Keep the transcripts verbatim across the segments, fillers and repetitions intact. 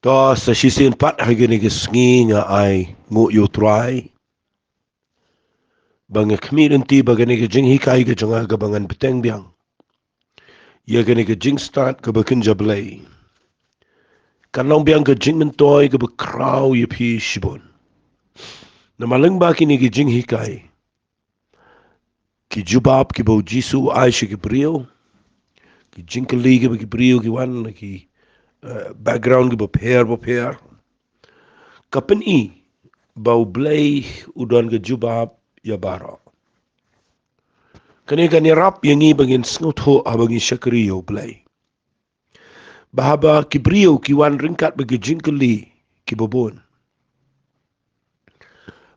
To, sa shisien pat ha kane ka sngi nga ai nguh ïa u Trai ba nga khmih lynti ba kane ka jinghikai ka jong nga kaba ngan bteng biang ïa kane ka jingstad kaba kynja Blei kan long biang ka jingmyntoi kaba khraw ïa phi shibun. Namar lyngba kine ki jinghikai, ki jubab kiba u Jisu u ai sha ki briew, ki jingkylli kiba ki briew ki wan na ki, eh, background kiba pher bapher, ka pyni ba u Blei u don ka jubab ïa baroh. Kane kan ïarap ïa ngi ba ngin sngewthuh haba ngi shakri ïa u Blei ba haba ki briew ki wan ryngkat bad ki jingkylli kiba bun,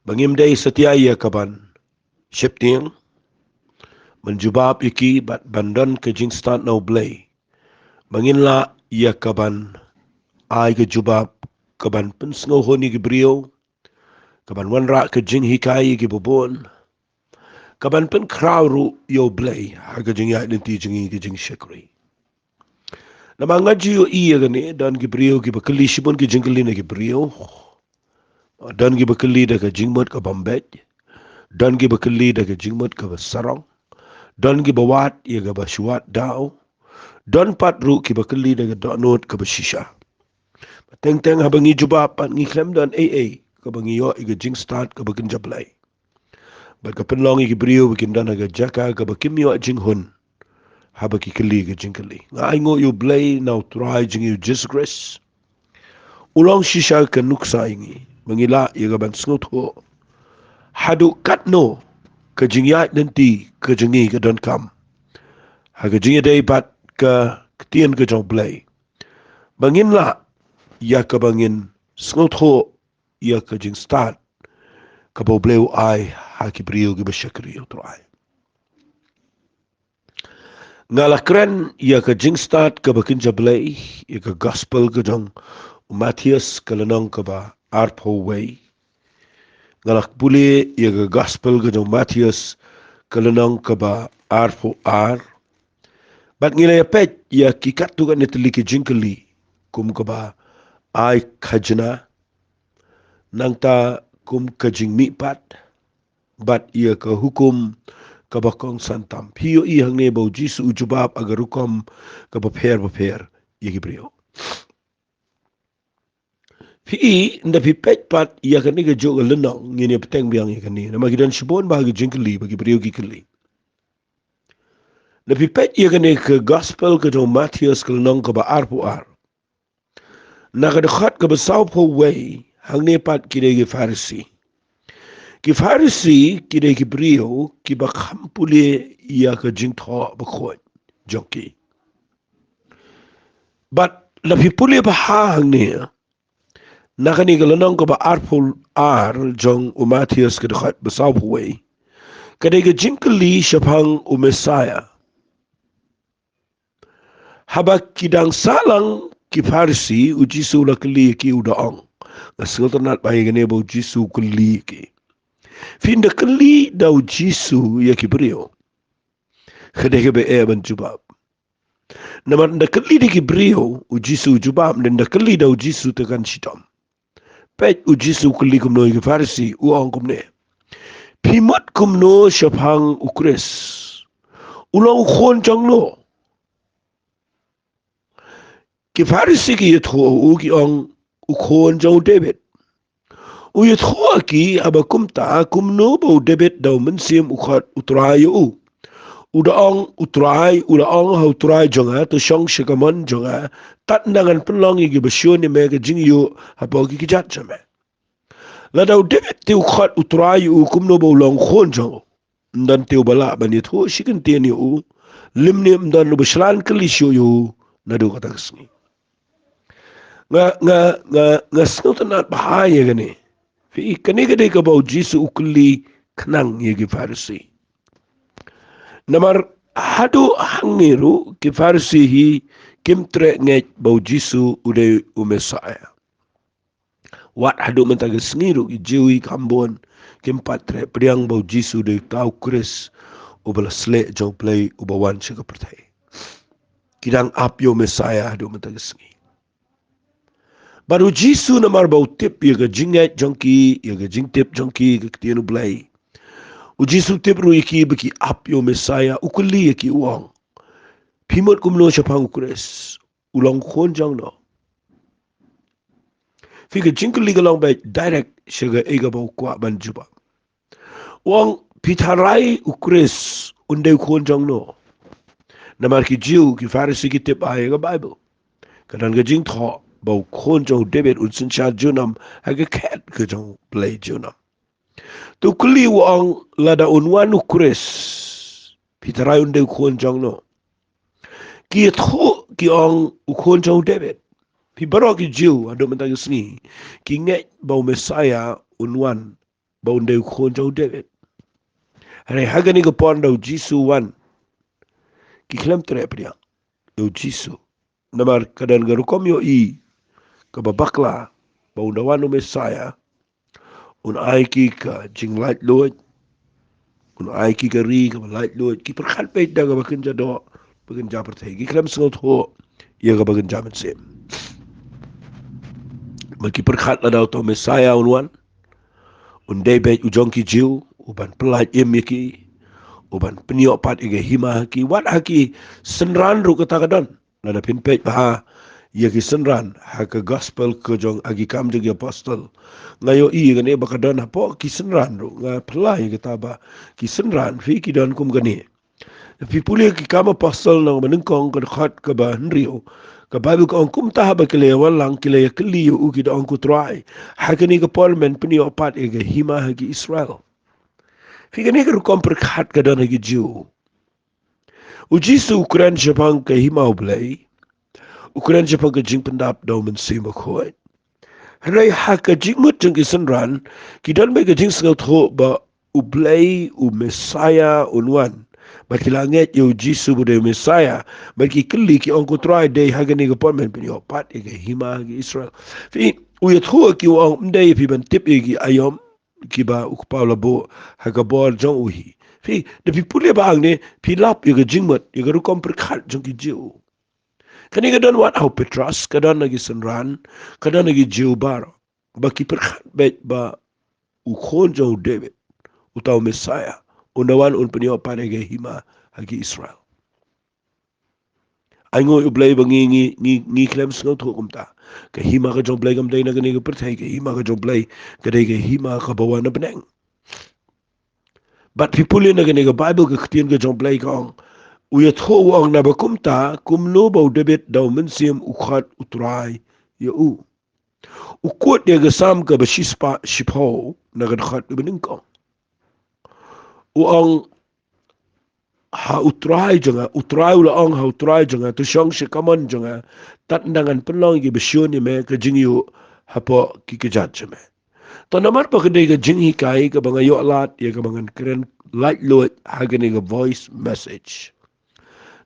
ba ngim dei satia ïa kaban sheptieng, ban jubab ïa ki bad ban don ka jingstad na u Blei, ba ngin lah ïa kaban ai ka jubab kaban pynsngewhun ïa ki briew, kaban wanrah ka jinghikai ïa kiba bun, kaban pynkhraw ruh ïa u Blei ha ka jingïaid lynti jong ngi, ka jingshakri. Namar nga ju ïohi ïa kane, don ki briew kiba kylli shibun ki jingkylli na ki briew. Don kiba kylli da ka jingmut kabym beit. Don kiba kylli da ka jingmut kaba sarong. Don kiba wad ïa kaba shu wad daw. Don pat ruh kiba kylli da ka dohnud kaba shisha. Teng teng haba ngi jubab pat ngi khlem don ei ei kaba ngi ïoh ïa ka jingstad kaba kynja Blei. Bad ka pynlong ïa ki briew ba kin don ha ka jaka kaba kim ïoh jinghun haba ki kylli ka jingkylli. Nga ai nguh ïa u Blei na u Trai jong ngi u Jisu Khrist. U long shisha ka nuksa ïa ngi ba ngi lah ïa kaban sngewthuh haduh katno ka jingïaid lynti ka jong ngi ka donkam ha ka jingïadei bad ka ktien ka jong u Blei, ba ngin lah ïa kaba ngin sngewthuh ïa ka jingstad kaba u Blei u ai ha ki briew kiba shakri ïa u Trai. Nga la kren ïa ka jingstad kaba kynja Blei, ïa ka gospel ka jong u Mathaios ka lynnong kaba arphew wei. Nga la pule ïa ka gospel ka jong u Mathaios ka lynnong kaba arphew ar. Bad ngi la ïa peit ïa ki katto katne tylli ki jingkylli, kum kaba ai khajna, nangta kum ka jingmihpat, bad ïa ka hukum kaba kongsan tam. Phi ïohi hangne ba u Jisu u jubab ha ka rukom kaba pher bapher ïa ki briew. Phi i, ynda phi peit pat ïa kane kajuh ka lynnong, ngin ïa bteng biang ïa kane, namar ki don shibun bha ki jingkylli ba ki briew ki kylli. Ynda phi peit ïa kane ka gospel ka jong u Mathaios ka lynnong kaba arphew ar, na ka dkhot kaba sawphew wei, hangne pat ki dei ki Pharisi. Ki Pharisi ki dei ki briew kiba kham pule ïa ka jingthoh bakhuid jong ki. Bad ynda phi pule bha hangne, na kane ka lynnong kaba arphew ar jong u Mathaios ka dkhot ba sawphew wei, ka dei ka jingkylli shaphang u Messaïah. Haba ki dang sah lang ki Pharisi, u Jisu u la kylli ïa ki, u da ong. Nga sngewtynnat bha ïa kane ba u Jisu u kylli ïa ki. Phin da kylli da u Jisu ïa ki briew, ka dei kaba eh ban jubab. Namar ynda kylli da ki briew, u Jisu u jubab, ynda kylli da u Jisu te kan shitom. Peit u Jisu u kylli kumno ïa ki Pharisi, u ong kumne: Phi mut kumno shaphang u Khrist? U long u khun jong no? Ki Pharisi ki ïathuh ha u, ki ong, u khun jong u David. U ïathuh ha ki, haba kumta, kumno ba u David da u mynsiem u khot u Trai ïa u? U da ong u Trai, u da ong ha u Trai jong nga, to shong sha kamon jong nga, tad nda ngan pynlong ïa kiba shun ïa me ka jingïuh hapoh ki kjat jong me. Lada u David te u khot u Trai ïa u, kumno ba u long khun jong u? Ym don te uba lah ban ïathuh shi kyntien ïa u, lymne ym don uba shlan kylli shuh ïa u naduh kata ka sngi. Nga, nga, nga, nga sngewtynnat bha ïa kane. Phi i, kane ka dei kaba u Jisu u kylli khnang ïa ki Pharisi. Namar haduh hangne ruh ki Pharisi hi kim treh ngeit ba u Jisu u dei u Messaïah. Wat haduh mynta ka sngi ruh ki Jiw hi kham bun kim pat treh pdiang ba u Jisu u dei uta u Khrist uba la sleh jong u Blei uba wan sha ka pyrthei. Ki dang ap ïa u Messaïah haduh mynta ka sngi. Bad u Jisu namar ba u tip ïa ka jingngeit jong ki, ïa ka jingtip jong ki ka ktien u Blei, u Jisu u tip ruh ïa ki ba ki ap ïa u Messiah, u kylli ïa ki u ong, "Phi mut kumno shaphang u Khrist? U long khun jong no?" Phi, ka jingkylli ka long beit direct sha kaei kaba u kwah ban jubab. U ong, "Phi tharai u Khrist un dei u khun jong no?" Namar ki Jiw, ki Pharisi ki tip bha ïa ka Baibl. Ka don ka jingthoh ba u khun jong u David un synshar junom ha ka khet ka jong u Blei junom. Te u kylli u ong, "Lada un wan u Khrist, phi tharai un dei u khun jong no?" Ki ïathuh ki ong, "U khun jong u David." Phi, baroh ki Jiw haduh mynta ka sngi ki ngeit ba u Messiah un wan, ba un dei u khun jong u David. Hynrei ha kane ka por ynda u Jisu u wan, ki khlem treh pdiang ïa u Jisu. Namar ka don ka rukom ïohi kaba bakla, ba ynda wan u Messiah, un ai ki ka jinglaitluid, un ai ki ka ri kaba laitluid. Ki pyrkhat beit da kaba kynja doh, ba kynja pyrthei. Ki khlem sngewthuh ïa kaba kynja mynsiem. Ba ki pyrkhat lada uta u Messiah un wan, un dei beit u jong ki Jiw, u ban pyllait im ïa ki, u ban pynïoh pat ïa ka hima ha ki. Wat ha ki synran ruh kata ka don. Lada phin peit bha ïa ki synran ha ka Gospel ka jong, ha ki Kam jong ki Apostol, nga ïohi ïa kane ba ka don hapoh ki synran ruh. Nga phylla ïa kata ba ki synran, phi, ki don kum kane. Phi pule ki Kam Apostol lynnong ba nyngkong, ka dkhot kaba hynriew, ka Baibl ka ong, "Kumta haba ki la ïa wan lang, ki la ïa kylli ïa u, ki da ong, 'Ko Trai, ha kane ka por men pynïoh pat ïa ka hima ha ki Israel.'" Phi, kane ka rukom pyrkhat ka don ha ki Jiw. U Jisu u kren shaphang ka hima u Blei, u kren shaphang ka jingpyndap da u Mynsiem Bakhuid. Hynrei ha ka jingmut jong ki synran, ki don beit ka jingsngewthuh ba u Blei, u Messiah un wan. Bad ki la ngeit ïa u Jisu ba u dei u Messiah. Bad ki kylli, ki ong, "Ko Trai, dei ha kane ka por men pynïoh pat ïa ka hima ha ki Israel?" Phi, u ïathuh ki, u ong, "Ym dei, phi ban tip ïa ki aïom kiba u Kpa u la buh ha ka bor jong u hi." Phi, da phi pule bha hangne, phi lap ïa ka jingmut, ïa ka rukom pyrkhat jong ki Jiw. Kane ka don wat ha u Petros, ka don ha ki synran, ka don ha ki Jiw baroh, ba ki pyrkhat beit ba u khun jong u David, uta u Messiah, un da wan un pynïoh pat ïa ka hima ha ki Israel. Ai nguh ïa u Blei ba ngi, ngi, ngi, ngi khlem sngewthuh kumta. Ka hima ka jong u Blei kam dei na kane ka pyrthei, ka hima ka jong u Blei ka dei ka hima kaba wan na bneng. Bad phi pule na kane ka Baibl, ka ktien ka jong u Blei ka ong, u ïathuh, u ong, "Naba kumta, kumno ba u David da u Mynsiem u khot U Trai ïa u?" U quote ïa ka Salm kaba shispah shiphew na ka dkhot kaba nyngkong. U ong, "Ha U Trai jong nga, U Trai u la ong ha U Trai jong nga, to shong sha kamon jong nga, tad ynda ngan pynlong ïa kiba shun ïa me ka jingïuh hapoh ki kjat jong me." To namar ba ka dei ka jinghikai kaba nga ïoh lad ïa kaba ngan kren laitluid ha kane ka voice message.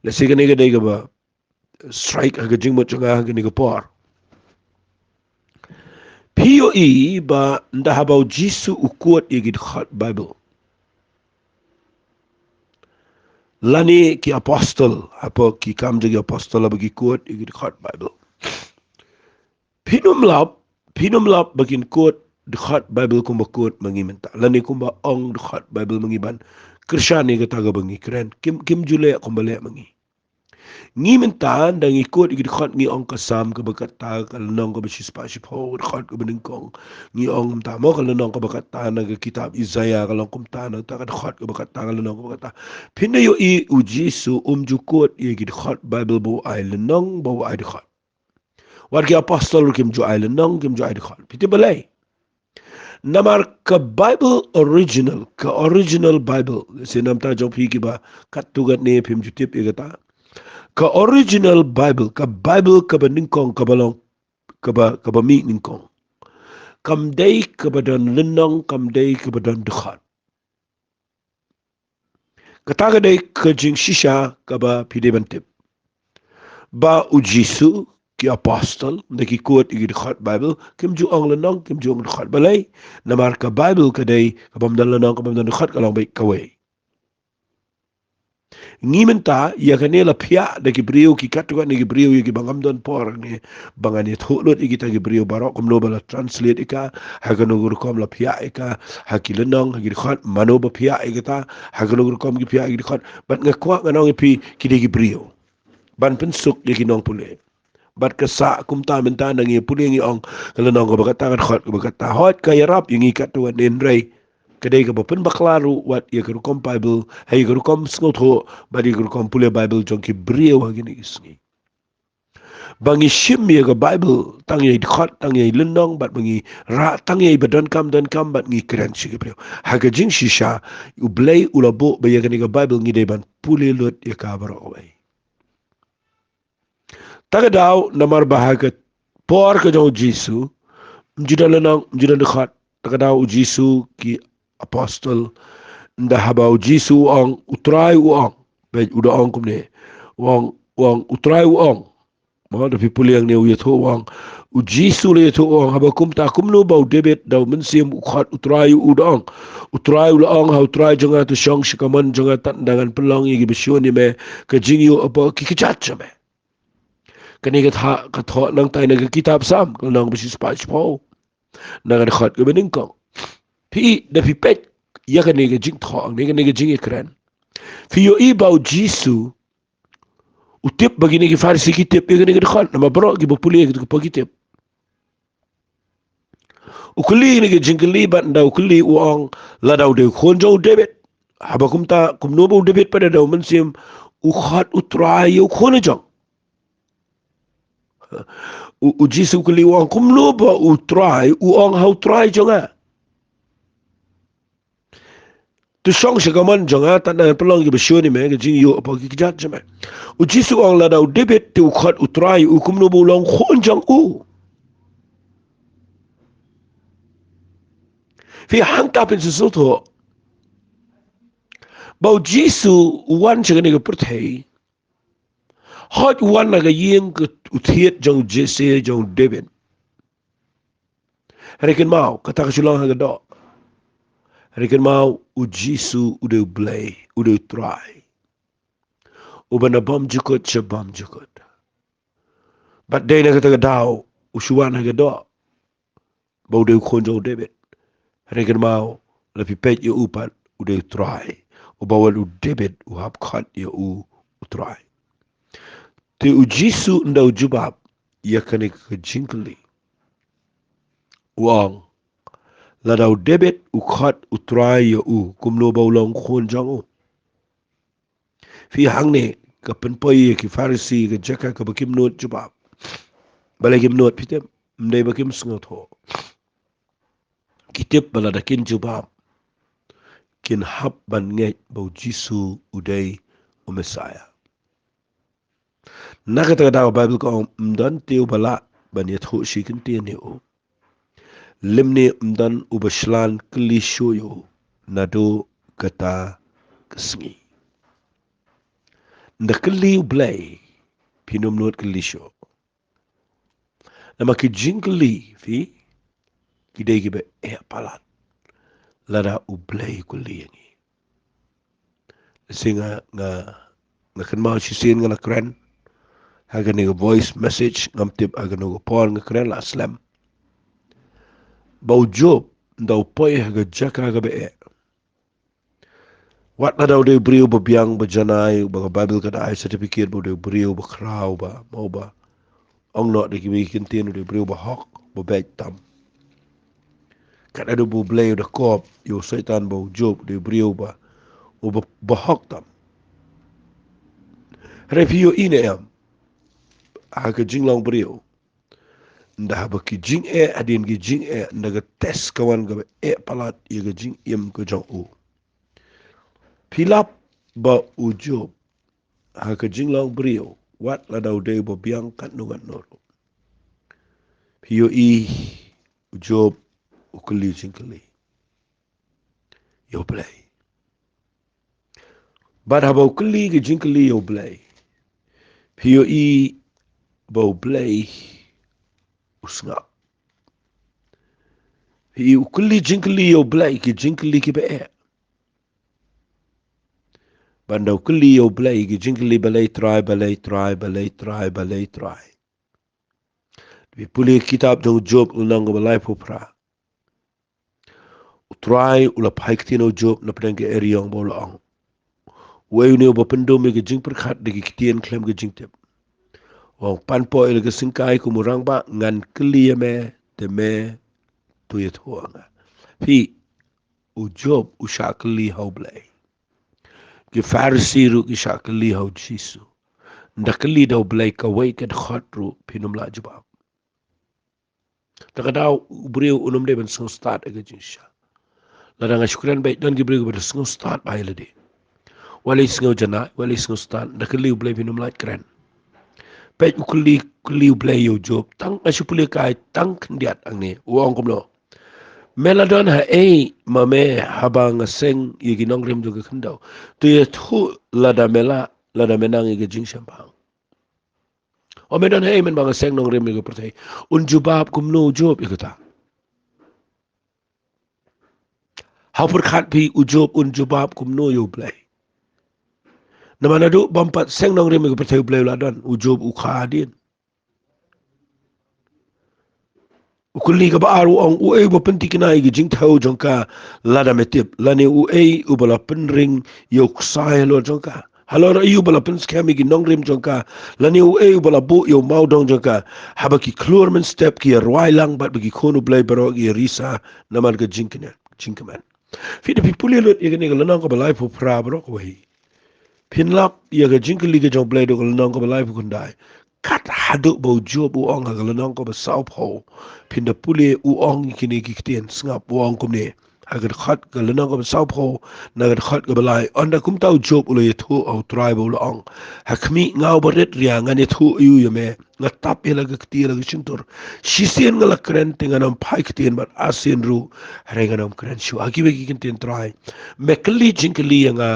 Lehse kane ka dei kaba strike ha ka jingmut jong nga ha kane ka por. Phi ïohi ba ynda haba u Jisu u quote ïa ki dkhot Baibl, lane ki apostol, hapoh ki Kam jong ki Apostol, haba ki quote ïa ki dkhot Baibl, phin ym lap, phin ym lap ba kin quote dkhot Baibl kumba quote ma ngi mynta, lane kumba ong dkhot Baibl ma ngi ban kyrshan ïa kata kaba ngi kren. Kim, kim ju leh kumba leh ma ngi. Ngi mynta, ynda ngi quote ïa ki dkhot, ngi ong ka Salm kaba kata, ka lynnong kaba shispah shiphew, ka dkhot kaba nyngkong. Ngi ong mynta mo, ka lynnong kaba kata na ka kitab Isaiah ka long kumta, na kata ka dkhot kaba kata, ka lynnong kaba kata. Phin da ïohi u Jisu um ju quote ïa ki dkhot Baibl ba u ai lynnong, ba u ai dkhot. Wat ki apostol ruh kim ju ai lynnong, kim ju ai dkhot. Phi tip balei? Namar ka Baibl original, ka original Baibl, lehse na bynta jong phi kiba katto katne phim ju tip ïa kata, ka original Baibl, ka Baibl kaba nyngkong, kaba long, kaba, kaba mih nyngkong, kam dei kaba don lynnong, kam dei kaba don dkhot. Kata ka dei ka jingshisha kaba phi dei ban tip, ba u Jisu, ki apostol, ynda ki quote ïa ki dkhot Baibl, kim ju ong lynnong, kim ju ong dkhot. Balei? Namar ka Baibl ka dei kabym don lynnong, kabym don dkhot, ka long beit kawei. Ngi mynta, ïa kane la phiah da ki briew, ki katto katne ki briew, ïa kiba ngam don por ne, ba ngan ïathuh lut ïa kita ki briew baroh, kumno ba la translate ïa ka, ha kano ka rukom la phiah ïa ka, ha ki lynnong, ha ki dkhot, mano ba phiah ïa kata, ha kano ka rukom ki phiah ïa ki dkhot, bad nga kwah ngan ong ïa phi, ki dei ki briew. Ban pynsuk ïa ki nongpule. Bad ka sah kumta mynta na ngi pule ngi ong, ka lynnong kaba kata, ka dkhot kaba kata, hooid ka ïarap ïa ngi katto katne, hynrei ka dei kaba pynbakla ruh wat ïa ka rukom Bible, ha ïa ka rukom sngewthuh, bad ïa ka rukom pule Bible jong ki briew ha kine ki sngi. Ba ngi shim ïa ka Bible tang ïa i dkhot, tang ïa i lynnong, bad ba ngi rah tang ïa iba donkam donkam, bad ngi kren sha ki briew. Ha ka jingshisha, U Blei u la buh ba ïa kane ka Bible ngi dei ban pule lut ïa ka baroh kawei. Ta ka daw, namar ba ha ka por ka jong U Jisu, ym ju don lynnong, ym ju don dkhot, ta ka daw U Jisu, ki apostol, ynda haba U Jisu u ong, U Trai u ong, bad u da ong kumne, u ong, u ong, U Trai u ong. Mo, da phi pule hangne u ïathuh u ong, U Jisu u la ïathuh u ong, haba kumta kumno ba u David da u mynsiem u khot U Trai, u da ong, U Trai u la ong ha U Trai jong nga, to shong sha kamon jong nga tad haduh ba ngan pynlong ïa kiba shun ïa me ka jingïuh hapoh ki kjat jong me. Kane ka thoh, ka thoh nangtai na ka kitab Salm, ka lynnong ba shispah shiphew, na ka dkhot kaba nyngkong. Phi, da phi peit ïa kane ka jingthoh, ne kane ka jingïakren, phi ïohi ba U Jisu u tip ba kine ki Pharisi ki tip ïa kane ka dkhot, namar baroh kiba pule ïa kata ka por ki tip. U kylli kane ka jingkylli, bad ynda u kylli u ong, lada u dei u khun jong u David, haba kumta kumno ba u David pat da u mynsiem u khot U Trai ïa u khun jong. U, U Jisu u kylli u ong, kumno ba U Trai u ong ha U Trai jong nga, to shong sha kamon jong nga tad haduh ba ngan pynlong ïa kiba shun ïa me ka jingïuh hapoh ki kjat jong me. U Jisu u ong, lada u David te u khot U Trai ïa u, kumno ba u long khun jong u. Phi, hangta phin sngewthuh ba U Jisu u wan sha kane ka pyrthei, hooid u wan na ka ïing ka, u thied jong u Jesse, jong u David. Hynrei kynmaw, kata ka shu long ha ka doh. Hynrei kynmaw, U Jisu u dei U Blei, u dei U Trai, uba na bymjukut sha bymjukut. Bad dei na kata ka daw u shu wan ha ka doh ba u dei u khun jong u David. Hynrei kynmaw, lada phi peit ïa u pat, u dei U Trai, uba wat u David u hap khot ïa u U Trai. Te U Jisu ynda u jubab ïa kane ka jingkylli, u ong, lada u David u khot U Trai ïa u, kumno ba u long khun jong u. Phi, hangne ka pynpoi ïa ki Pharisi ka jaka kaba kim nud jubab. Balei kim nud, phi tip? Ym dei ba kim sngewthuh. Ki tip ba lada kin jubab, kin hap ban ngeit ba U Jisu u dei u Messaïah. Na kata ka daw Baibl ka ong, ym don te uba lah ban ïathuh shi kyntien ïa u, lymne ym don uba shlan kylli shuh ïa u naduh kata ka sngi. Ynda kylli U Blei, phin ym nud kylli shuh. Namar ki jingkylli, phi, ki dei kiba eh palat lada U Blei u kylli ïa ngi. Lehse nga, nga, nga kynmaw shisien nga la kren ha kane ka voice message, ngam tip ha kano ka por nga kren la slem, ba u Job ynda u poi ha ka jaka kaba eh, wat lada u dei u briew ba biang ba janai, ba ka Baibl ka da ai certificate ba u dei u briew ba khraw, ba, mo, ba ong noh da kiwei ki kyntien u dei u briew ba hok, ba beit tam. Kat haduh ba U Blei u da kop ïa u Soitan ba u Job u dei u briew ba, uba, ba hok tam. Hynrei phi ïohi ne em, ha ka jinglong briew, ynda haba ki jingeh, hadien ki jingeh, ynda ka test ka wan kaba eh palat ïa ka jingim ka jong u, phi lap ba u Job ha ka jinglong briew, wat lada u dei ba biang katno katno ruh, phi ïohi u Job u kylli jingkylli ïa U Blei. Bad haba u kylli ka jingkylli ïa U Blei, phi ïohi ba U Blei u sngap. Phi ïohi u kylli jingkylli ïa U Blei, ki jingkylli kiba eh. Ban da u kylli ïa u Blei, ki jingkylli balei Trai, balei Trai, balei Trai, balei Trai. Phi pule kitab jong u Job lynnong kaba laiphew phra. U Trai u la phai ktien ïa u Job na pdeng ka eriong ba u la ong. Uei une uba pyndum ïa ka jingpyrkhat da ki ktien khlem ka jingtip? U ong pan poi ïa la ka syngkai kum u rangbah, ngan kylli ïa me, te me to ïathuh ïa nga. Phi, u Job u shah kylli ha u Blei. Ki Pharisi ruh ki shah kylli ha u Jisu. Nda kylli da u Blei kawei ka dkhot ruh phin ym lah jubab. Ta ka daw u briew un ym dei ban sngew stad ïa ka jingshisha. Lada nga shu kren beit, don ki briew kiba da sngew stad bha ïa lade. Wat leit sngew janai, wat leit sngew stad, nda kylli u Blei phin ym lah kren. Peit u kylli, kylli u Blei ïa u Job, tang nga shu pule kai tang khyndiat hangne, u ong kumno. Me la don haei ma me haba nga seng ïa ki nongrim jong ka khyndew? To ïathuh lada me lah, lada me nang ïa ka jingshemphang. O me don haei mynba nga seng nongrim ïa ka pyrthei? Un jubab kumno u Job ïa kata? Ha u pyrkhat phi u Job un jubab kumno ïa u Blei? Namar naduh bym pat seng nongrim ïa ka pyrthei u Blei u la don, u Job u kha hadien. U kylli kaba ar u ong, uei uba pynthikna ïa ki jingthew jong ka lada me tip, lane uei uba la pynring ïa u ksai halor jong ka? Halor aïu ba la pynskhem ïa ki nongrim jong ka, lane uei uba la buh ïa u mawdong jong ka? Haba ki khlur mynstep ki ïa rwai lang bad ba ki khun u Blei baroh ki ïa risa namar ka jingkmen, jingkmen. Phi da phi pule lut ïa kane ka lynnong kaba laiphew phra baroh kawei, phin lap ïa ka jingkylli ka jong u Blei da ka lynnong kaba laiphew khyndai. Kat haduh ba u Job u ong ha ka lynnong kaba sawphew, phin da pule u ong ïa kine ki ktien, sngap u ong kumne. Ha ka dkhot ka lynnong kaba sawphew, na ka dkhot kaba lai, ynda kumta u Job u la ïathuh ha u Trai ba u la ong, ha khmih, nga uba rit ria, ngan ïathuh aïu ïa me? Nga tap ïa la ka kti ïa la ka shyntur. Shisien nga la kren te ngan ym phai ktien, bad arsien ruh, hynrei ngan ym kren shuh. Ha kiwei ki ktien Trai, me kylli jingkylli ïa nga,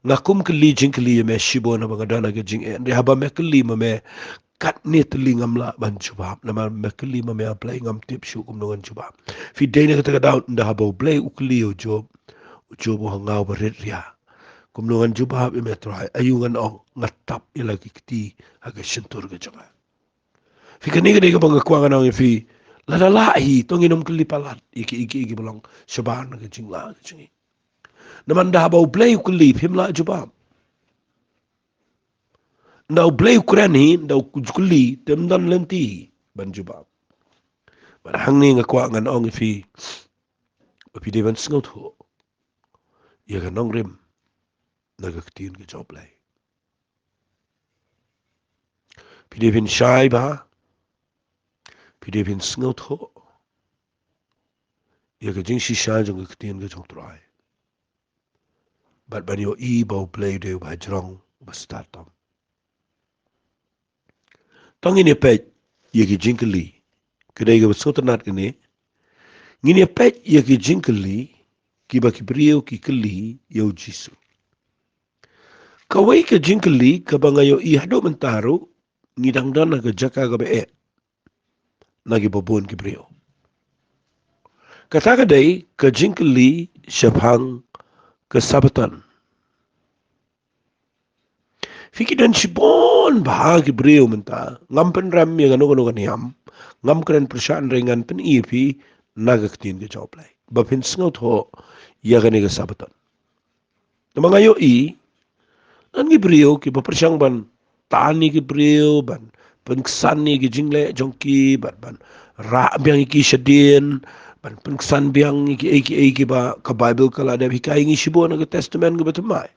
nga kum kylli jingkylli ïa me shibun haba nga don ha ka jingeh. Hynrei haba me kylli ma me, katne tylli ngam lah ban jubab, namar me kylli ma me, A Blei, ngam tip shuh kumno ngan jubab. Phi dei na kata ka daw, ynda haba u Blei u kylli ïa u Job, u Job u ong, nga uba rit ria, kumno ngan jubab ïa me Trai? Aïu ngan ong? Nga tap ïa la ki kti ha ka shyntur ka jong nga. Phi, kane ka dei kaba nga kwah ngan ong ïa phi. Lada lah hi, to ngin ym kylli palat ïa ki, ïa ki, ïa kiba long shabar na ka jinglah ka jong ngi. Namar ynda haba u Blei u kylli, phim lah jubab. Ynda u Blei u kren hi, ynda u kylli, te ym don lynti ban jubab. Bad hangne nga kwah ngan ong ïa phi ba phi dei ban sngewthuh ïa ka nongrim na ka ktien ka jong u Blei. Phi dei phin shai bha, phi dei phin sngewthuh ïa ka jingshisha jong ka ktien ka jong u Trai. Bad ban ïohi ba u Blei u dei uba hajrong, uba stad tam. To ngin ïa peit ïa ki jingkylli. Ka dei kaba sngewtynnat kane. Ngin ïa peit ïa ki jingkylli kiba ki briew ki kylli ïa u Jisu. Kawei ka jingkylli kaba nga ïohi haduh mynta ruh ngi dang don ha ka jaka kaba eh na kiba bun ki briew. Kata ka dei ka jingkylli shaphang ka Sabbaton. Phi, ki don shibun bha ki briew mynta, ngam pynrem ïa kano kano ka niam, ngam kren pyrshah, hynrei ngan pyni ïa phi na ka ktien ka jong u Blei ba phin sngewthuh ïa kane ka Sabbaton. Namar nga ïohi, don ki briew kiba pyrshang ban tan ïa ki briew, ban pynksan ïa ki jingleh jong ki, ban, ban rah biang ïa ki shadien, ban pynksan biang ïa ki, ïa ki, ïa kiba ka Baibl ka la dep hikai ïa ngi shibun na ka Testament kaba thymmai.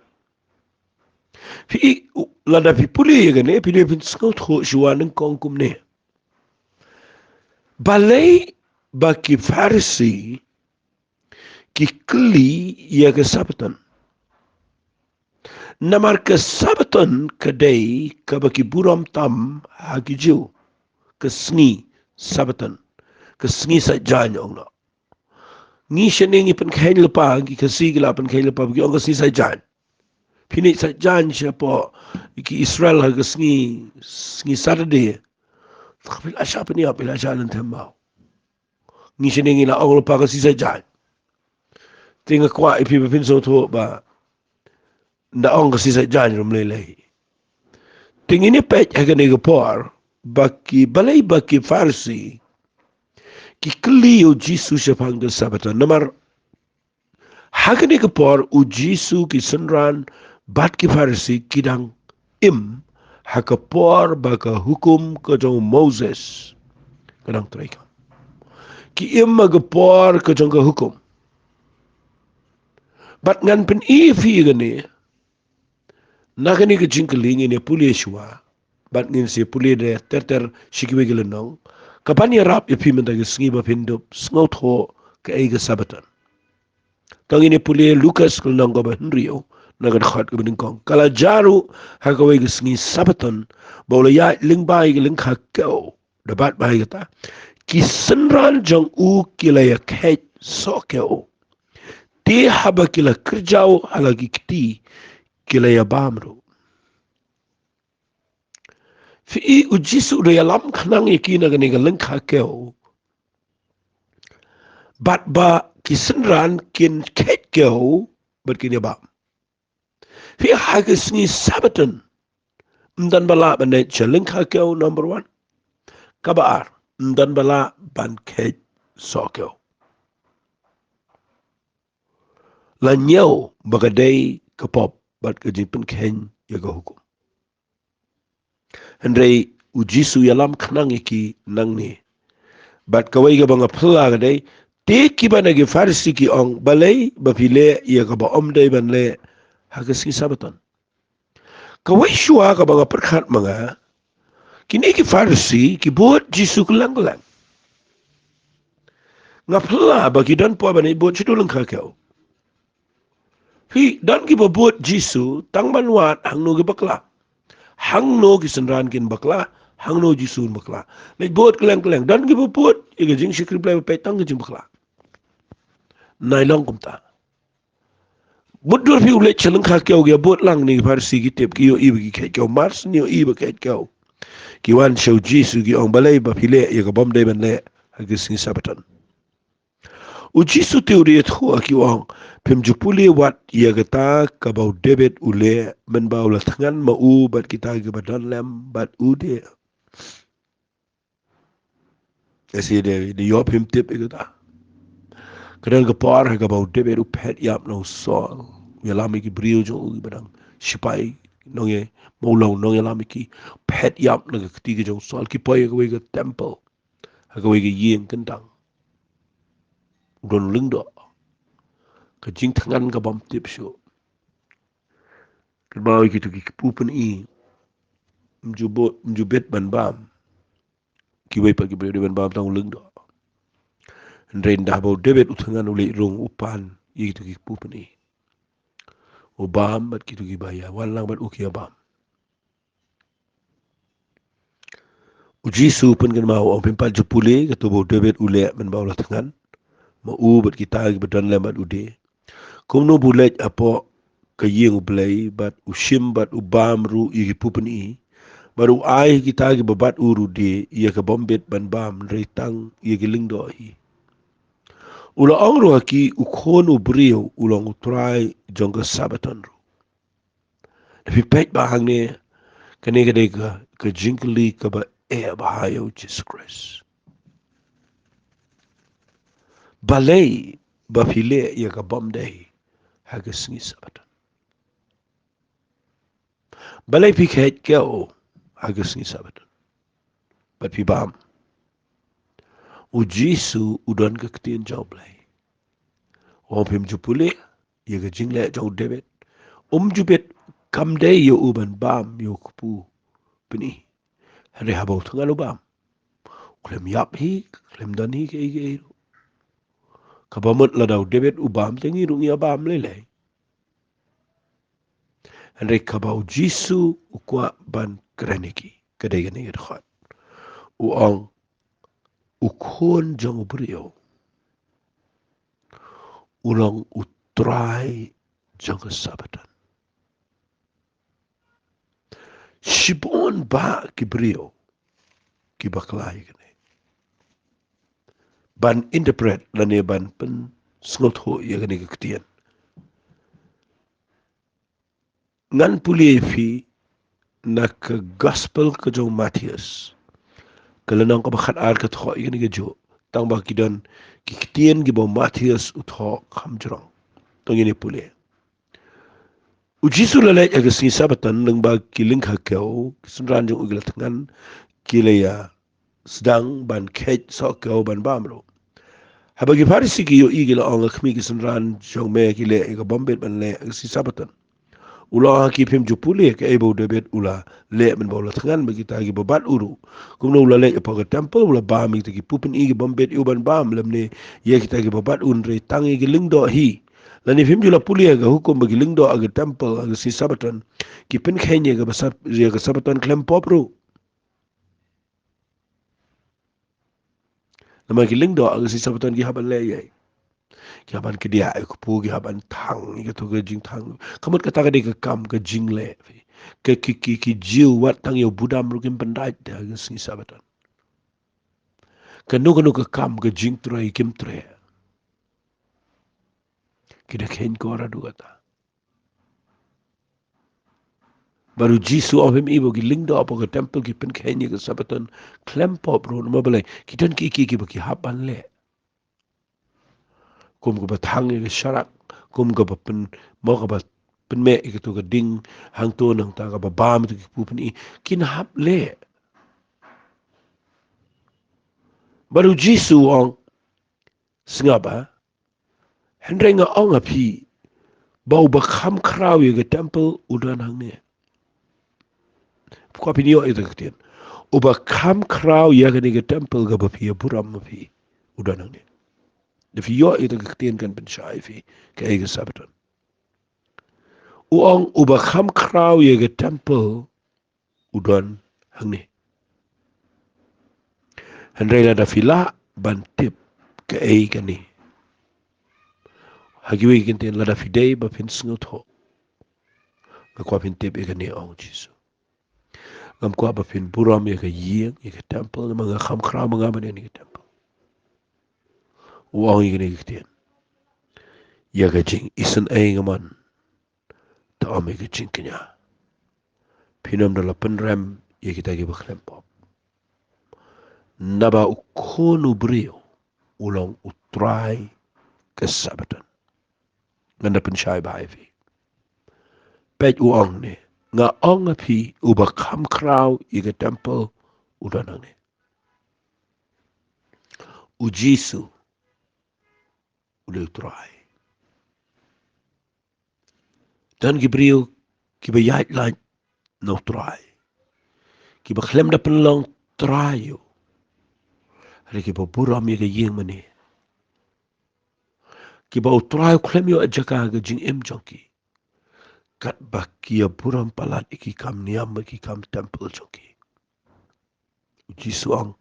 Phi, u, lada phi pule ïa kane, phi dei phin sngewthuh shuwa nyngkong kumne. Balei ba ki Pharisi ki kylli ïa ka Sabbaton? Namar ka Sabbaton ka dei kaba ki burom tam ha ki Jiw, ka sngi Sabbaton, ka sngi Saitjaiñ ong noh. Ngi shane ngi pynkheiñ lypa, ki Khasi ki la pynkheiñ lypa, ki ong ka sngi Saitjaiñ. Phin ïa Saitjaiñ shapoh ki Israel ha ka sngi, sngi Saturday. Phi la shah pynïap, phi la shah lynthei maw. Ngi shane ngi la ong lypa ka sngi Saitjaiñ. Te nga kwah ïa phi ba phin sngewthuh ba nda ong ka shisha jan rum lei lei. Te ngin ïa peit ha kane ka por, ba ki, balei ba ki Pharisi ki kylli ïa u Jisu shaphang ka Sabbaton. Namar ha kane ka por u Jisu, ki synran bad ki Pharisi ki dang im ha ka por ba ka hukum ka jong u Moses ka dang trei kam. Ki im ha ka por ka jong ka hukum. Bad ngan pyni ïa phi kane, na kane ka jingkylli ngin ïa pule shuwa. Bad ngin sa pule de ter ter sha kiwei ki lynnong, kaban ïarap ïa phi mynta ka sngi ba phin dup sngewthuh kaei ka Sabbaton. To ngin ïa pule Lukas ka lynnong kaba hynriew, na ka dkhot kaba nyngkong. Ka la jia ruh ha kawei ka sngi Sabbaton, ba u la ïaid lyngba ïa ka lyngkha kew, da bat bha ïa kata, ki synran jong u ki la ïa kheit sohkew. Te haba ki la kyrjaw ha la ki kti, ki la ïa bam ruh. Phi i, u Jisu u da ïalam khnang ïa ki na kane ka lyngkha kew. Bad ba ki synran kin kheit kew bad kin ïa bam. Phi i, ha ka sngi Sabbaton ym don ba lah ban leit sha lyngkha kew, number one. Kaba ar, ym don ba lah ban kheit sohkew. La ñiew ba ka dei ka pop bad ka jingpynkheiñ ïa ka hukum. Hynrei u Jisu u ïalam khnang ïa ki nangne. Bad kawei kaba nga phylla ka dei, te kiba na ki Pharisi ki ong, balei ba phi leh ïa kaba ym dei ban leh ha ka sngi Sabbaton? Kawei shuwa kaba nga pyrkhat ma nga, kine ki Pharisi ki bud Jisu kylleng kylleng. Nga phylla ba ki don por ban ïa bud shaduh lyngkha kew. Phi, don kiba bud Jisu tang ban wad hangno ki bakla, hangno ki synran kin bakla, hangno Jisu un bakla. Leit bud kylleng kylleng, don kiba bud ïa ka jingshakri Blei ba peit tang ka jingbakla. Nai long kumta. Mutdur phi u leit sha lyngkha kew, ki ïa bud lang, ne ki Pharisi ki tip, ki ïohi ba ki kheit kew, mar shu ïohi ba kheit kew. Ki wan sha u Jisu ki ong, balei ba phi leh ïa kaba ym dei ban leh ha ka sngi Sabbaton? U Jisu te u da ïathuh ha ki, u ong, phim ju pule wat ïa kata kaba u David u leh, mynba u la thngan ma u bad kita kiba don lem bad u de. Ase de, de ïoh phim tip ïa kata. Ka don ka por ha kaba u David u phet ïap na u Saul. U ïalam ïa ki briew jong u kiba dang sipai, nongïa, mawlong nongïalam ïa ki, phet ïap na ka kti ka jong u Saul, ki poi ha kawei ka temple, ha kawei ka ïing kyntang. U don lyngdoh. Ka jingthngan kaba ym tip shuh. Kynmaw ïa kito ki kpu pyni, ym ju bit, ym ju bit ban bam. Kiwei pat ki briew dei ban bam tang u lyngdoh. Hynrei ynda haba u David u thngan, u leit rung, u pan ïa kito ki kpu pyni. U bam bad kito kiba ïa wan lang bad u ki ïa bam. U Jisu u pynkynmaw, u ong, phim pat ju pule kato ba u David u leh mynba u la thngan ma u bad kita kiba don lem bad u de. Kumno ba u leit hapoh ka ïing U Blei bad u shim bad u bam ruh ïa ki kpu pyni, bad u ai kita kiba bad u ruh de ïa kaba ym bit ban bam, hynrei tang ïa ki lyngdoh hi. U la ong ruh ha ki, u Khun u briew u long u Trai jong ka Sabbaton ruh. Phi peit ba hangne, kane ka dei ka, ka jingkylli kaba eh bha ïa u Jisu Khrist. Balei ba phi leh ïa kaba ym dei ha ka sngi Sabbaton? Balei phi kheit kew ha ka sngi Sabbaton bad phi bam? U Jisu u don ka ktien jong U Blei. U ong phim ju pule ïa ka jingleh jong u David. Um ju bit, kam dei ïa u ban bam ïa u kpu pyni. Hynrei haba u thngan u bam. U khlem ïap hi, khlem don hi kaei kaei ruh. Kaba mut lada u David u bam te ngi ruh ngi ïa bam lei lei. Hynrei kaba u Jisu u kwah ban kren ïa ki, ka dei kane ka dkhot. U ong, u Khun jong u briew u long u Trai jong ka Sabbaton. Shibun bah ki briew ki bakla ïa kane, ban interpret lane ban pynsngewthuh ïa kane ka ktien. Ngan pule ïa phi na ka gospel ka jong u Mathaios, ka lynnong kaba khatar, ka thoh ïa kane kajuh. Tang ba ki don ki ktien kiba u Mathaios u thoh kham jrong. To ngin ïa pule. U Jisu u la leit ha ka sngi Sabbaton lyngba ki lyngkha kew, ki synran jong u ki la thngan, ki la ïa sdang ban kheit sohkew ban bam ruh. Haba ki Pharisi ki ïohi ki la ong, a khmih, ki synran jong me ki leh ïa ka bym bit ban leh ha ka sngi Sabbaton. U la ong ha ki, phim ju pule kaei ba u David u la leh mynba u la thngan bad kita kiba bat u ruh, kumno u la leit hapoh ka temple, u la bam ïa kita ki pupyni ki bym bit ïa u ban bam, lymne ïa kita kiba bat u, hynrei tang ïa ki lyngdoh hi. Lane phim ju la pule ha ka hukum ba ki lyngdoh ha ka temple ha ka sngi Sabbaton ki pynkheiñ ïa ka ba sab-, ïa ka Sabbaton khlem pop ruh? Namar ki lyngdoh ha ka sngi Sabbaton ki hap ban leh ei? Ki hap ban kdiah ïa ka kpu, ki hap ban thang ïa kato ka jingthang. Ka mut kata ka dei ka kam ka jingleh. Ka ki, ki, ki Jiw wat tang ïa u budam ruh kim pyndait ha ka sngi Sabbaton. Kano kano ka kam ka jingtrei kim trei. Ki da kheiñ kor haduh katta. Bad u Jisu u ong, phim i ba ki lyngdoh hapoh ka temple ki pynkheiñ ïa ka Sabbaton khlem pop ruh? Namar balei? Ki don kiei kiei kiba ki hap ban leh. Kum kaba thang ïa ka sharak, kum kaba pyn, mo, kaba pynmeh ïa kato ka ding hangto nangta, kaba bam ïa kato ki pupyni, kin hap leh. Bad u Jisu u ong, sngap, ah, hynrei nga ong ha phi ba uba kham khraw ïa ka temple u don hangne. Kwah phin ïoh ïa kata ka ktien. Uba kham khraw ïa kane ka temple kaba phi ïa burom ma phi, u don hangne. Da phi ïoh ïa kata ka ktien kan pynshai ïa phi kaei ka Sabbaton. U ong uba kham khraw ïa ka temple u don hangne. Hynrei lada phi lah ban tip kaei kane, ha kiwei ki ktien, lada phi dei ba phin sngewthuh, nga kwah phin tip ïa kane, ong Jisu. Ngam kwah ba phin burom ïa ka ïing, ïa ka temple, namar nga kham khraw ma nga ban ïa kane ka temple. U ong ïa kane ka ktien. Ïa ka jingisynei nga mon, te ym ïa ka jingkñia. Phin ym da la pynrem ïa kita kiba khlem pop. Naba u Khun u briew u long u Trai ka Sabbaton. Ngan da pynshai bha ïa phi. Peit, u ong ne, nga ong ha phi, uba kham khraw ïa ka temple u don hangne. U Jisu u dei u Trai. Don ki briew kiba ïaid lait na u Trai, kiba khlem da pynlong trai ïa u, hynrei kiba burom ïa ka ïing mane, kiba u Trai u khlem ïoh jaka ha ka jingim jong ki, katba ki ïa burom palat ïa ki kam niam bad ki kam temple jong ki. U Jisu u ong,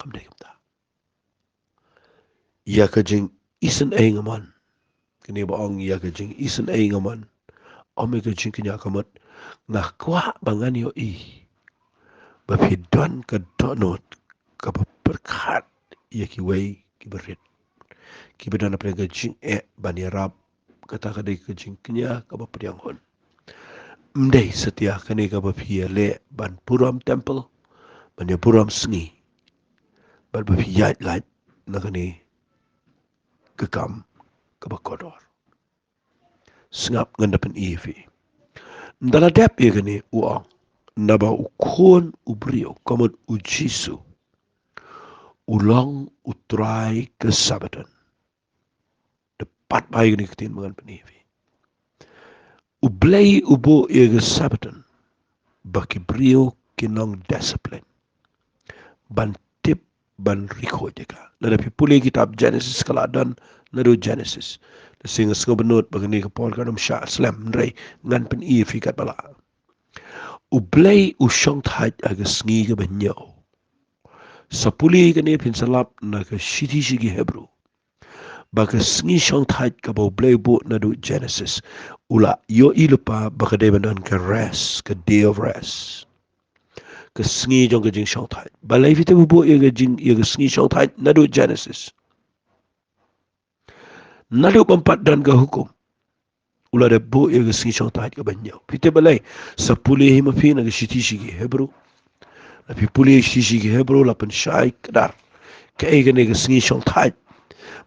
kam dei kumta. Ïa ka jingisynei nga mon. Kane ba ong ïa ka jingisynei nga mon, ym ïa ka jingkñia, ka mut nga kwah ba ngan ïohi ba phi don ka dohnud kaba pyrkhat ïa kiwei kiba rit, kiba don hapdeng ka jingeh ban ïarap. Kata ka dei ka jingkñia kaba pdiang hun. Ym dei satia kane kaba phi ïaleh ban burom temple, ban ïa burom sngi, bad ba phi ïaid lait na kane ka kam kaba kordor. Sngap, ngan da pyni ïa phi. Ynda la dep ïa kane, u ong, naba u Khun u briew, ka mut u Jisu, u long u Trai ka Sabbaton. Da pat bha ïa kane ka ktien ba ngan pyni ïa phi. U Blei u buh ïa ka Sabbaton ba ki briew kin long discipline, ban tip, ban ri khuid ïa ka. Lada phi pule kitab Genesis, ka la don naduh Genesis. Lada shisha nga sngewbha ban nud ba kane ka por kan ym shah slem, hynrei ngan pyni ïa phi katba lah. U Blei u shong thait ha ka sngi kaba hynñiew. Sa pule ïa kane, phin sa lap na ka shithi sha ki Hebru ba ka sngi shong thait kaba u Blei u buh naduh Genesis, u la ïohi lypa ba ka dei ban don ka rest, ka day of rest, ka sngi jong ka jingshong thait. Balei phi tip u buh ïa ka jing, ïa ka sngi shong thait naduh Genesis? Naduh bym pat don ka hukum, u la dep buh ïa ka sngi shongthait kaba hynñiew. Phi tip balei? Sa pule hi ma phi na ka shithi sha ki Hebru. La phi pule shithi sha ki Hebru la pynshai kdar kaei kane ka sngi shongthait.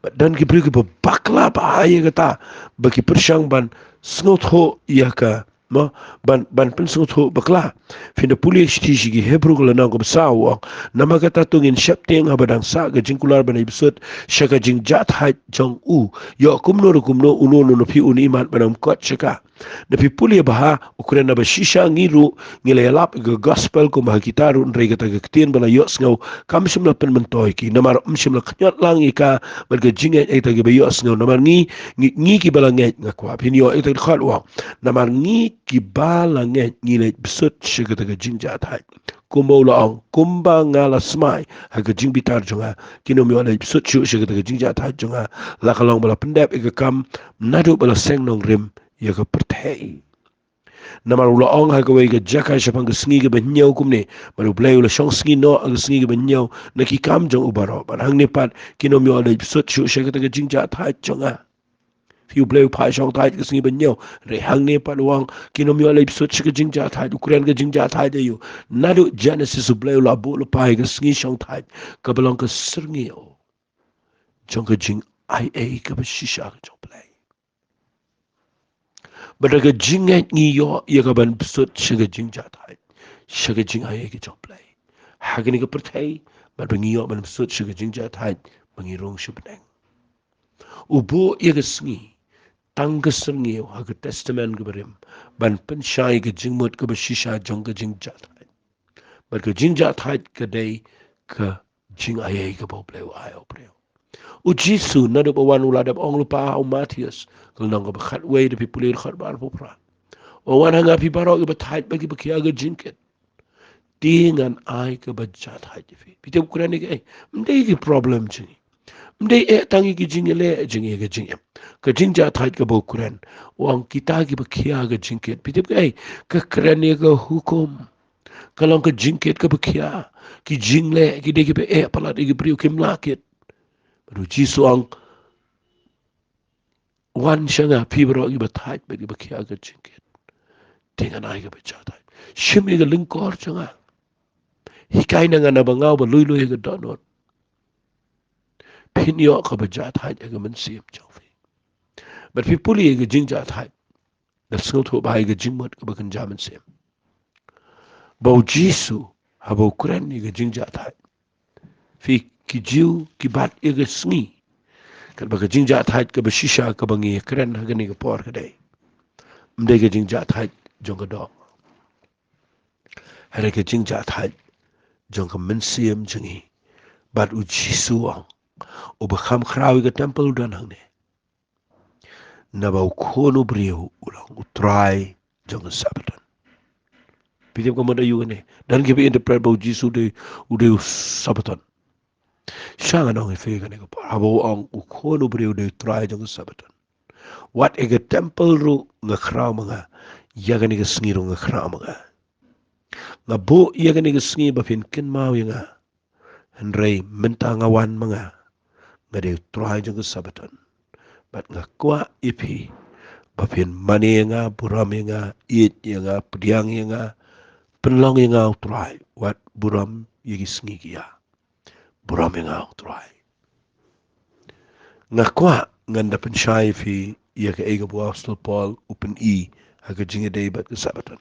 Bad don ki briew kiba bakla bha ïa kata, ba ki pyrshang ban sngewthuh ïa ka, mo, ban, ban pynsngewthuh bakla. Phin da pule shithi sha ki Hebru ka lynnong kaba saw, u ong: Namar kata to ngin sheptieng haba dang sah ka jingkular ban leit bsut sha ka jingjahthait jong u. Ïoh kumno ruh kumno, uno uno na phi un ïohi ban ym kot sha ka. Da phi pule bha, u kren ba shisha ngi ruh ngi la ïalap ïa ka gospel kumba ha kita ruh, hynrei kata ka ktien ba la ïohsngew kam shym la pynmyntoi ïa ki, namar ym shym la khñiot lang ïa ka bad ka jingngeit ïa kita kiba ïohsngew. Namar ngi, ngi, ngi kiba la ngeit, nga kwah phin ïoh ïa kata ka dkhot, u ong: Namar ngi kiba la ngeit ngi leit bsut sha kata ka jingjahthait. Kumba u la ong: Kumba nga la smai ha ka jingbitar jong nga, kin ym ïoh leit bsut shuh sha kata ka jingjahthait jong nga, la ka long ba la pyndep ïa ka kam naduh ba la seng nongrim ïa ka pyrthei. Namar u la ong ha kawei ka jaka shaphang ka sngi kaba hynñiew kumne: Bad U Blei u la shong sngi noh ha ka sngi kaba hynñiew na ki kam jong u baroh, bad hangne pat kin ym ïoh leit bsut shuh sha kata ka jingjahthait jong nga. Phi, U Blei u phah shongthait ka sngi ba hynñiew, hynrei hangne pat u ong kin ym ïoh leit bsut sha ka jingjahthait. U kren ka jingjahthait ïa u. Naduh Genesis U Blei u la buh lypa ïa ka sngi shongthait kaba long ka syrngiew jong ka jingaiei kaba shisha ka jong U Blei. Bad da ka jingngeit ngi ïoh ïa ka ban bsut sha ka jingjahthait, sha ka jingaiei ka jong U Blei ha kane ka pyrthei, bad ba ngi ïoh ban bsut sha ka jingjahthait ba ngi rung sha bneng. U buh ïa ka sngi tang ka syrngiew ha ka Testament kaba rim ban pynshai ka jingmut kaba shisha jong ka jingjahthait. Bad ka jingjahthait ka dei ka jingaiei kaba U Blei u ai ha u briew. U Jisu naduh ba wan u la dep ong lypa ha u Mathaios ka lynnong kaba khatwei, da phi pule ka dkhot ba arphew phra, u ong: Wan ha nga phi baroh kiba thait bad kiba khia ka jingkit, te ngan ai kaba jahthait ïa phi. Phi tip u kren ïa kaei? Ym dei ki problem jong ngi. Ym dei eh tang ïa ki jingïaleh jong ngi, ïa ka jingim. Ka jingjahthait kaba u kren, u ong kita kiba khia ka jingkit. Phi tip kaei? Ka kren ïa ka hukum. Ka long ka jingkit kaba khia. Ki jingleh ki dei kiba eh palat ïa ki briew, kim lah kit. Bad u Jisu u ong: Wan sha nga phi baroh kiba thait bad kiba khia ka jingkit, te ngan ai kaba jahthait. Shim ïa ka lyngkor jong nga. Hikai na nga, naba nga uba lui lui ha ka dohnud, phin ïoh kaba jahthait ha ka mynsiem jong phi. Bad phi pule ïa ka jingjahthait, da sngewthuh bha ïa ka jingmut kaba kynja mynsiem. Ba u Jisu haba u kren ïa ka jingjahthait, phi, ki Jiw ki bat ïa ka sngi, katba ka jingjahthait kaba shisha kaba ngi kren ha kane ka por ka dei, ym dei ka jingjahthait jong ka doh, hynrei ka jingjahthait jong ka mynsiem jong ngi. Bad u Jisu u ong, uba kham khraw ïa ka temple u don hangne. Naba u Khun u briew u long u trai jong ka Sabaton. Phi tip ka mut aïu kane? Don kiba interpret ba u Jisu u dei, u dei u Sabaton. Sha ngan ong ïa phi kane ka por, haba u ong u Khun u briew u dei u trai jong ka Sabaton, wat ïa ka temple ruh nga khraw ma nga, ïa kane ka sngi ruh nga khraw ma nga. Nga buh ïa kane ka sngi ba phin kynmaw ïa nga. Hynrei mynta nga wan ma nga, nga dei u trai jong ka Sabaton. Bad nga kwah ïa phi ba phin mane ïa nga, burom ïa nga, ïeit ïa nga, pdiang ïa nga, pynlong ïa nga u trai, wat burom ïa ki sngi ki ïa. Burom ïa nga u trai. Nga kwah ngan da pynshai ïa phi ïa kaei kaba u Apostol Paul u pyni ha ka jingïadei bad ka Sabaton.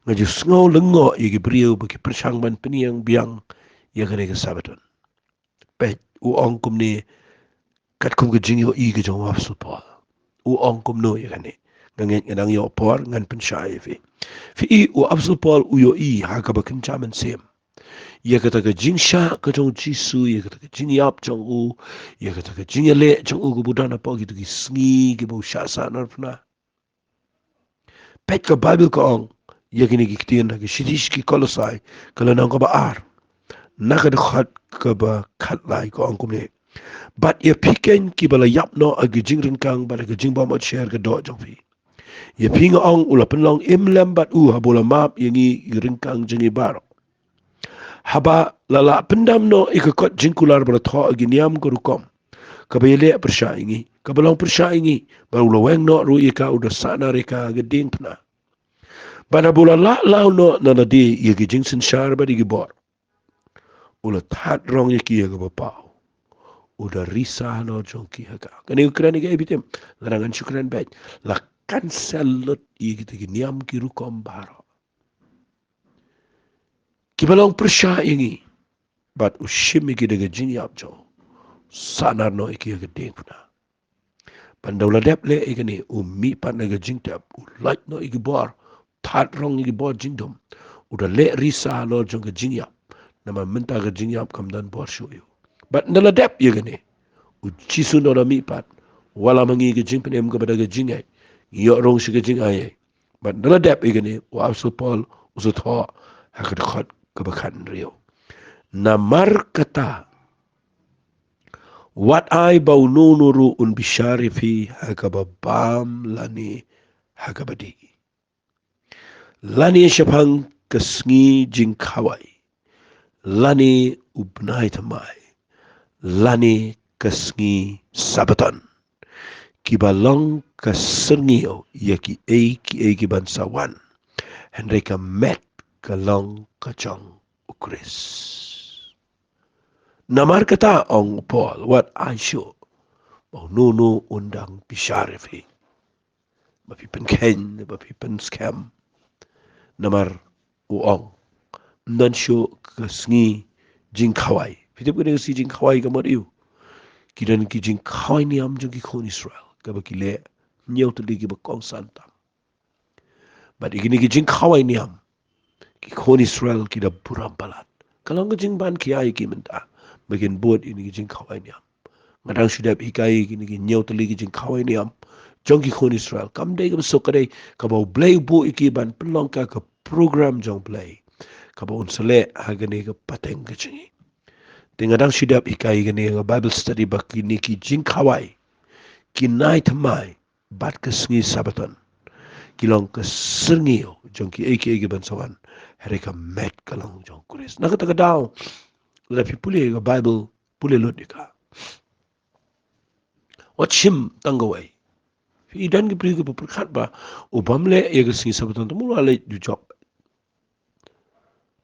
Nga ju sngew lyngngoh ïa ki briew ba ki pyrshang ban pynïeng biang ïa kane ka Sabaton. Peit, u ong kumne, katkum ka jingïohi ka jong u Apostol Paul. U ong kumno ïa kane? Nga ngeit nga dang ïoh por ngan pynshai ïa phi. Phi i, u Apostol Paul u ïohi ha kaba kynja mynsiem ïa kata ka jingshah ka jong u Jisu, ïa kata ka jingïap jong u, ïa kata ka jingïaleh jong u kaba u don hapoh kito ki sngi kiba u shah sahnarphna. Peit, ka Baibl ka ong ïa kine ki ktien ha ka shithi sha ki Kolosai ka lynnong kaba ar, na ka dkhot kaba khatlai, ka ong kumne: Bad ïa phi keiñ kiba la ïap noh ha ki jingryngkang bad ha ka jingbymot sher ka doh jong phi. Ïa phi nga ong, u la pynlong im lem bad u haba u la map ïa ngi ki ryngkang jong ngi baroh, haba la lah pyndam noh ïa ka kot jingkular ba la thoh ha ki niam ka rukom, kaba ïaleh pyrshah ïa ngi, kaba long pyrshah ïa ngi, bad u la weng noh ruh ïa ka, u da sahnarphna ïa ka ha ka diengphna. Bad haba u la lah law noh na lade ïa ki jingsynshar bad ïa ki bor, u la thad rong ïa ki ha kaba paw, u da risa halor jong ki ha ka. Kane u kren ïa ka, phi tip, lada ngan shu kren beit, la cancel lut ïa kita ki niam ki rukom baroh kiba long pyrshah ïa ngi. Bad u shim ïa ki da ka jingïap jong u, sahnar noh ïa ki ha ka diengphna. Bad haba u la dep leh ïa kane, u mihpat na ka jingtep, u lait noh ïa ki bor, thad rong ïa ki bor jingdum, u da leh risa halor jong ka jingïap. Namar mynta ka jingïap kam don bor shuh ïa u. Bad haba u la dep ïa kane, u Jisu u da mihpat, u wallam ha ngi ka jingpynim kaba da ka jingngeit, ngi ïoh rung sha ka jingaiei. Bad haba u la dep ïa kane, u Apostol Paul u sngewthuh ha ka dkhot kaba khathynriew: Namar kata, wat ai ba uno uno ruh un bishar ïa phi ha kaba bam lane ha kaba dih, lane shaphang ka sngi jingkhawai, lane u bnai thymmai, lane ka sngi Sabbaton, kiba long ka syrngiew ïa kiei kiei ki ban sa wan, hynrei ka met ka long ka jong u Khrist. Namar kata, ong u Paul, wat ai shuh ba uno uno un dang bishar ïa phi, ba phi pynkheiñ, ba phi pynskhem. Namar u ong, ym don shuh ka sngi jingkhawai. Phi tip kane ka sngi jingkhawai ka mut aïu? Ki don ki jingkhawai niam jong ki khun Israel kaba ki leh, hynñiew tylli kiba kongsan tam. Bad ïa kine ki jingkhawai niam, ki khun Israel ki da burom palat. Ka long ka jingban khia ïa ki mynta ba kin bud ïa kine ki jingkhawai niam. Nga dang shu dep hikai ïa kine ki hynñiew tylli ki jingkhawai niam jong ki khun Israel. Kam dei kaba suk, ka dei kaba U Blei u buh ïa ki ban pynlong ka, ka program jong U Blei kaba un sa leh ha kane ka pateng ka jong ngi. Te nga dang shu dep hikai ïa kane ha ka Bible study ba kine ki jingkhawai, ki bnai thymmai bad ka sngi Sabbaton ki long ka syrngiew jong kiei kiei ki ban sa wan, hynrei ka met ka long jong u Khrist. Na kata ka daw, lada phi pule ka Bible, pule lut ïa ka. Wat shim tang kawei. Phi, don ki briew kiba pyrkhat ba u bym leh ïa ka sngi Sabbaton te mut u la leh dujok.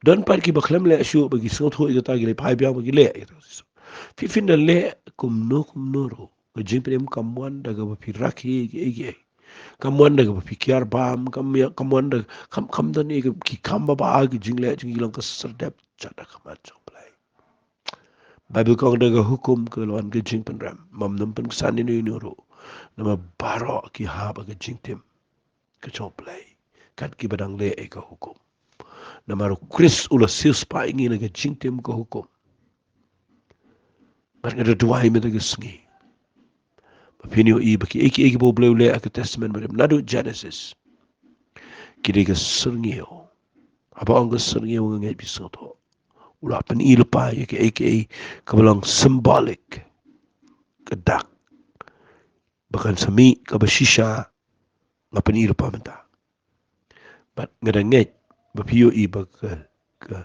Don pat kiba khlem leh shuh ba ki sngewthuh ïa kata, ki leit phai biang ba ki leh ïa kata. Phi, phin da leh kumno kumno ruh, ka jingpynim kam wan da kaba phi rakhe kiei kiei. Kam wan da kaba phi kiar bam, kam ïa, kam wan da, kam, kam don ïa ki kam ba, ba ki jingleh jong ki long ka sardep jada ka mat jong U Blei. Bible ka ong da ka hukum ka la wan ka jingpynrem, ym nym pynksan ïano ïano ruh. Namar baroh ki hap ha ka jingtim ka jong U Blei, kat kiba dang leh ïa ka hukum. Namar u Khrist u la siewspah ïa ngi na ka jingtim ka hukum. Bad nga da duwai mynta ka sngi ba phin ïohi ba kiei kiei kiba U Blei u leh ha ka Testament Barim naduh Genesis, ki dei ka syrngiew. Haba ong ka syrngiew, nga ngeit phi sngewthuh, u la pyni lypa ïa kiei kiei kaba long symbolic, ka dak ba kan sa mih kaba shisha, nga pyni lypa mynta. Bad nga da ngeit ba phi ïohi ba ka, ka,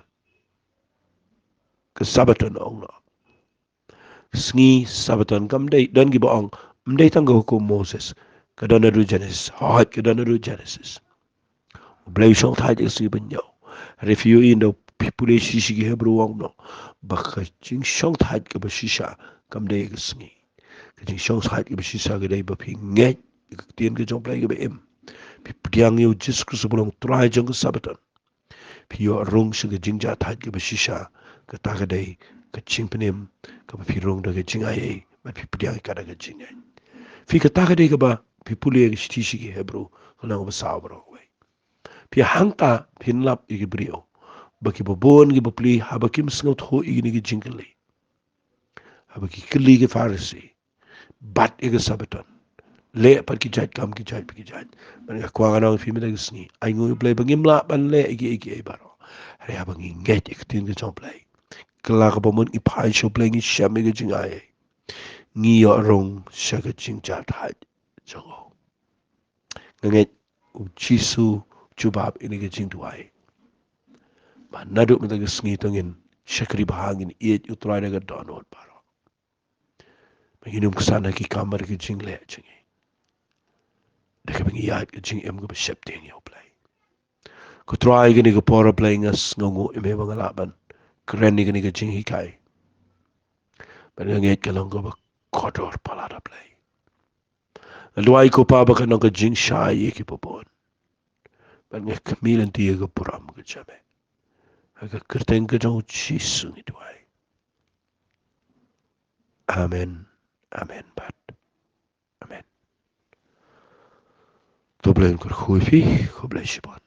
ka Sabbaton, ong noh, sngi Sabbaton kam dei, don kiba ong, ym dei tang ka hukum Moses, ka don naduh Genesis. Hooid, ka don naduh Genesis. U Blei u shongthait ïa ka sngi ba hynñiew. Hynrei phi ïohi ynda phi pule shisha ki Hebru, u ong noh ba ka jingshongthait kaba shisha kam dei ïa ka sngi. Ka jingshongthait kaba shisha ka dei ba phi ngeit ïa ka ktien ka jong U Blei kaba im, phi pdiang ïa U Jisu Khrist uba long Trai jong ka Sabbaton, phi ïoh rung sha ka jingjahthait kaba shisha. Kata ka dei ka jingpynim kaba phi rung da ka jingaiei bad phi pdiang ïa ka da ka jingngeit. Phi, kata ka dei kaba phi pule ka shithi sha ki Hebru, ka lynnong kaba saw baroh kawei. Phi, hangta phin lap ïa ki briew ba kiba bun kiba plie, haba kim sngewthuh ïa kine ki jingkylli, haba ki kylli ki Pharisi, bat ïa ka Sabbaton, leh pat ki jait kam ki jait pa ki jait. Bad nga kwah ngan ong ïa phi mynta ka sngi, ainguh ïa U Blei ba ngim lah ban leh ïa kiei kiei baroh, hynrei haba ngi ngeit ïa ka ktien ka jong U Blei, kylla kaba mut ngi phai sha U Blei, ngi shem ïa ka jingaiei, ngi ïoh rung sha ka jingjahthait jong u. Nga ngeit U Jisu u jubab ïa kane ka jingduwai. Bad naduh mynta ka sngi to ngin shakri bha, ngin ïeit ïa U Trai da ka dohnud baroh. Ngin ym ksan ha ki kam bad ki jingleh jong ngi, da kaba ngi ïaid ka jingim kaba sheptieng ïa U Blei. Ko Trai, kane ka por, A Blei, nga sngewnguh ïa me ba nga lah ban kren ïa kane ka jinghikai. Bad nga ngeit ka long kaba kordor palat, A Blei. Nga duwai, ko Pa, ba kan long ka jingshai ïa kiba bun. Bad nga khmih lynti ïa ka burom ka jong me. Ha ka kyrteng ka jong U Jisu ngi duwai. Amen. Amen bad amen. To U Blei un kyrkhu ïa phi. Khublei shibun.